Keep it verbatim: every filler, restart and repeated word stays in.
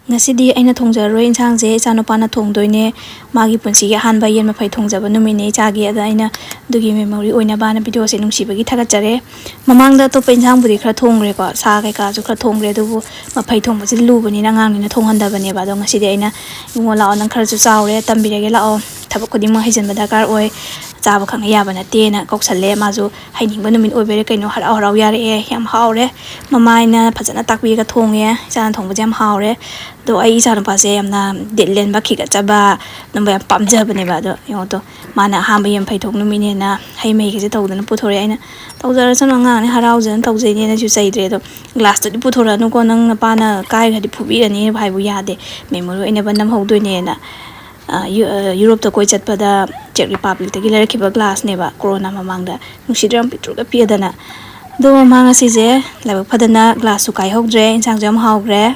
ꯉꯁꯤꯗꯤ ꯑꯩꯅ ꯊꯣꯡꯖꯔꯔꯣꯏ ꯏꯟꯁꯥꯡꯁꯦ, ꯏꯆꯥꯅꯨꯄꯥꯅ ꯊꯣꯡꯗꯣꯏꯅꯦ꯫ ꯃꯥꯒꯤ ꯄꯨꯟꯁꯤꯒꯤ ꯑꯍꯥꯟꯕ ꯌꯦꯟ ꯃꯐꯩ ꯊꯣꯡꯖꯕ ꯅꯨꯃꯤꯠꯅꯦ ꯏꯆꯥꯒꯤ꯫ ꯑꯗ ꯑꯩꯅ ꯑꯗꯨꯒꯤ memory ꯑꯣꯏꯅꯕꯅ videoꯁꯦ ꯅꯨꯡꯁꯤꯕꯒꯤ ꯊꯥꯒꯠꯆꯔꯦ꯫ ꯃꯃꯥꯡꯗ ꯑꯇꯣꯞꯄ ꯏꯟꯁꯥꯡꯕꯨꯗꯤ ꯈꯔ ꯊꯣꯡꯈ꯭ꯔꯦꯀꯣ, ꯁꯥ ꯀꯩꯀꯥꯁꯨ ꯈꯔ ꯊꯣꯡꯈ꯭ꯔꯦ, ꯑꯗꯨꯕꯨ ꯃꯐꯩ ꯊꯣꯡꯕꯁꯤꯗꯤ ꯂꯨꯕꯅꯤꯅ ꯑꯉꯥꯡꯅꯤꯅ ꯊꯣꯡꯍꯟꯗꯕꯅꯦꯕ꯫ ꯑꯗꯣ ꯉꯁꯤꯗꯤ ꯑꯩꯅ, "ꯏꯕꯨꯡꯉꯣ ꯂꯥꯛꯑꯣ, ꯅꯪ ꯈꯔꯁꯨ ꯆꯥꯎꯔꯦ, ꯇꯝꯕꯤꯔꯒꯦ ꯂꯥꯛꯑꯣ, ꯊꯕꯛ ꯈꯨꯗꯤꯡꯃꯛ ꯍꯩꯖꯤꯟꯕ ꯗꯔꯀꯥꯔ ꯑꯣꯏ, ꯆꯥꯕ ꯈꯛꯅ ꯌꯥꯕ ꯅꯠꯇꯦꯅ" ꯀꯧꯁꯜꯂꯦ꯫ ꯃꯥꯁꯨ ꯍꯩꯅꯤꯡꯕ ꯅꯨꯃꯤꯠ ꯑꯣꯏꯕꯩꯔꯥ ꯀꯩꯅꯣ ꯍꯔꯥꯎ ꯍꯔꯥꯎ ꯌꯥꯔꯛꯑꯦ꯫ ꯌꯥꯝ ꯍꯥꯎꯔꯦ꯫ ꯃꯃꯥ ꯑꯩꯅ ꯐꯖꯅ ꯇꯥꯛꯄꯤꯔꯒ ꯊꯣꯡꯉꯦ꯫ ꯏꯆꯥꯅ ꯊꯣꯡꯕꯁꯦ ꯌꯥꯝ ꯍꯥꯎꯔꯦ꯫ ꯑꯗꯣ ꯑꯩ ꯏꯆꯥꯅꯨꯄꯥꯁꯦ ꯌꯥꯝꯅ ꯗꯤꯜ ꯂꯦꯟꯕ, ꯈꯤꯒꯠꯆꯕ, ꯑꯗꯨꯝꯕ ꯌꯥꯝ ꯄꯥꯝꯖꯕꯅꯦꯕ꯫ ꯑꯗꯣ ꯌꯦꯡꯉꯣ ꯇꯣ, ꯃꯥꯅ ꯑꯍꯥꯟꯕ ꯌꯦꯟ ꯐꯩ ꯊꯣꯡ ꯅꯨꯃꯤꯠꯅꯦꯅ ꯍꯩ ꯃꯍꯤꯒꯁꯦ ꯇꯧꯗꯅ ꯄꯨꯊꯣꯔꯛꯑꯦ꯫ ꯑꯩꯅ, "ꯇꯧꯖꯔꯁꯅꯨ, ꯑꯉꯥꯡꯅꯤ, ꯍꯔꯥꯎꯖꯅ ꯇꯧꯖꯩꯅꯦꯅꯁꯨ" ꯆꯩꯗ꯭ꯔꯦ꯫ ꯑꯗꯣ, "ꯒ꯭ꯂꯥꯁꯇꯨꯗꯤ ꯄꯨꯊꯣꯔꯛꯑꯅꯨꯀꯣ, ꯅꯪ ꯅꯄꯥꯅ ꯀꯥꯏꯈ꯭ꯔꯗꯤ ꯐꯨꯕꯤꯔꯅꯤ" ꯍꯥꯏꯕꯨ ꯌꯥꯗꯦ꯫ Memory ꯑꯣꯏꯅꯕ ꯅꯝꯍꯧꯗꯣꯏꯅꯦꯅ꯫ ꯑ, ꯌꯨ-, ꯑ, ꯌꯨꯔꯣꯞꯇ ꯀꯣꯏ ꯆꯠꯄꯗ ꯆꯦꯛ ꯔꯤꯄꯥꯕ꯭ꯂꯤꯛꯇꯒꯤ ꯂꯩꯔꯛꯈꯤꯕ ꯒ꯭ꯂꯥꯁꯅꯦꯕ, ꯀꯣꯔꯣꯅꯥ ꯃꯃꯥꯡꯗ꯫ ꯅꯨꯡꯁꯤꯗ꯭ꯔꯥ, ꯌꯥꯝ ꯄꯤꯛꯇ꯭ꯔꯨꯒ ꯄꯤꯛꯑꯗꯅ꯫ ꯑꯗꯣ ꯃꯃꯥ ꯉꯁꯤꯁꯦ ꯂꯥꯏꯕꯛ ꯐꯗꯅ ꯒ꯭ꯂꯥꯁꯁꯨ ꯀꯥꯏꯍꯧꯗ꯭ꯔꯦ, ꯏꯟꯁꯥꯡꯁꯨ ꯌꯥꯝ ꯍꯥꯎꯈ꯭ꯔꯦ꯫